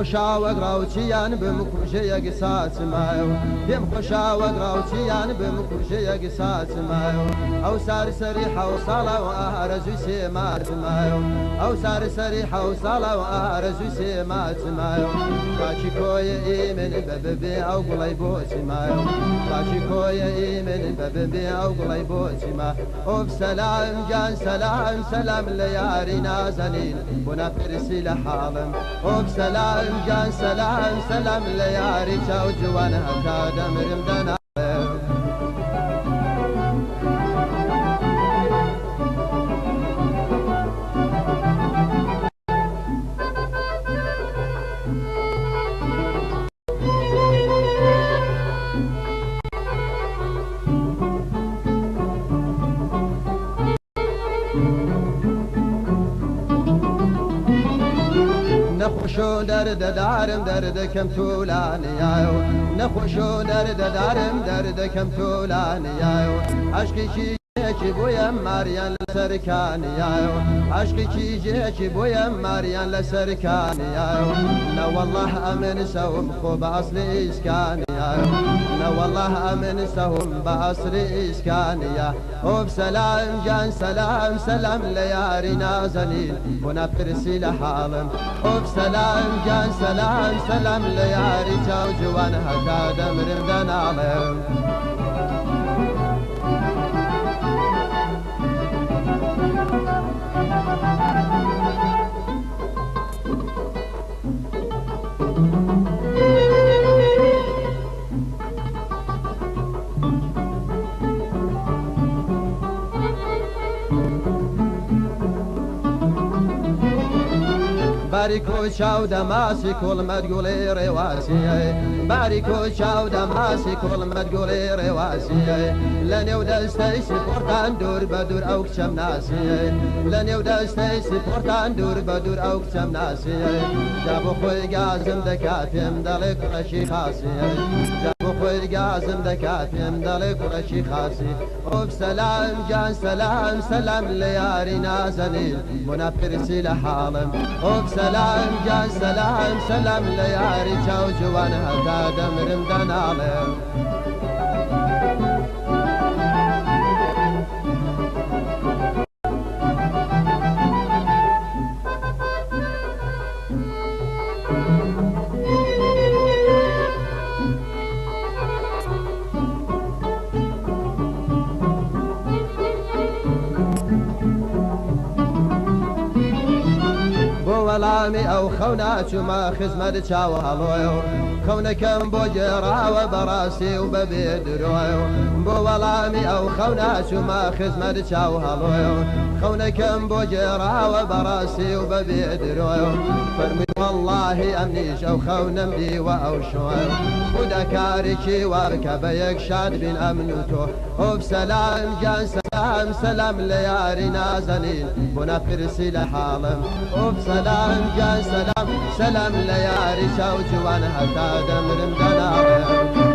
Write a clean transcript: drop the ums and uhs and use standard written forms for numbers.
خۆشاوە گڕاوچیان بم کوژەیەک ساچمایە پێم خۆشاوە گڕاوچیان بم کوژەیەک ساچمایە ئەو سار سەری حەوساڵە و ئارەزوی سێ ماچمایە ئەو سار سەری حەوساڵە و ئارەزوی سێ ماچمایە باچی کۆیە ئیمن بەبێ ئەو گوڵەی بۆچیمایە باچی کۆیە ئیمن بەبێ ئەو گوڵەی بۆچیما ئۆف سەلام گیان سەلام سەلام لە یاری نازەنین بۆ ناپرسی لە حاڵم ئۆف سەلام گیان سەلام سەلام لە یاری چاو جوان هەتا دەمرم دەنا. نەخۆشۆ دەردەدارم دەردەکەم تولانیایە نەخۆشۆ دەردەدارم دەردەکەم تولانیایە عەشقێکی جێکی بۆیە ماریان لەسەر کانیایە عەشقێکی جێکی بۆیە ماریان لەسەر کانیایە نەوەڵڵاه ئەمن سەوم خۆ بە ئەسلی ئیسکانیایە نەوەڵڵاه ئەمن سەوم بە ئەسلی ئیسکانیە ئۆف سەلام گیان سەلام سەلام لە یاری نازەنین بۆ ناپرسی لە حاڵم ئۆف سەلام گیان سەلام سەلام لە یاری چاو جوان هەتا دەمرم دەناڵم. باریکۆ چاو دەماسی کوڵمەت گوڵی ڕێواسیە باریکۆ چاو دەماسی کوڵمەت گوڵی ڕێواسیە لە نێو دەستەی سیپۆرتان دوور بە دوور ئەو کچەم ناسیە لە نێو دەستەی سیپۆرتان دوور بە دوور ئەو کچەم ناسیە جا بۆ خۆی گازم دەکا پێم دەڵێ کوڕەکی خاسیە جا بۆ خۆی گازم دەکا پێم دەڵێ کوڕەکی خاسی ئۆف سەلام گیان سەلام سەلام لە یاری نازەنین بۆ ناپرسی لە حاڵم ئۆف سەلام گیان سەلام سەلام لە یاری چاو جوان هەتا دەمرم دەناڵم. بۆ وەڵامی ئەو خەونا چوومە خزمەت چاو هەڵۆیە خەونەکەم بۆ گێڕاوە بەڕاستی و بەبێ درۆیە بۆ وەڵامی ئەو خەونا چوومە خزمەت چاو هەڵۆیە خەونەکەم بۆ گێڕاوە بەڕاستی و بەبێ درۆیە فەرمی وەڵڵاهی ئەمنیش ئەو خەونەم دیوە ئەو شۆیە خودا کارێکی وا بکە بە یەک شاد بین ئەمن و تۆ ئۆف سەلام گیان سەلام سەلام لە یاری نازەنین بۆ ناپرسی لە حاڵم ئۆف سەلام گیان سەلام سەلام لە یاری چاو جوان هەتا دەمرم دەناڵم.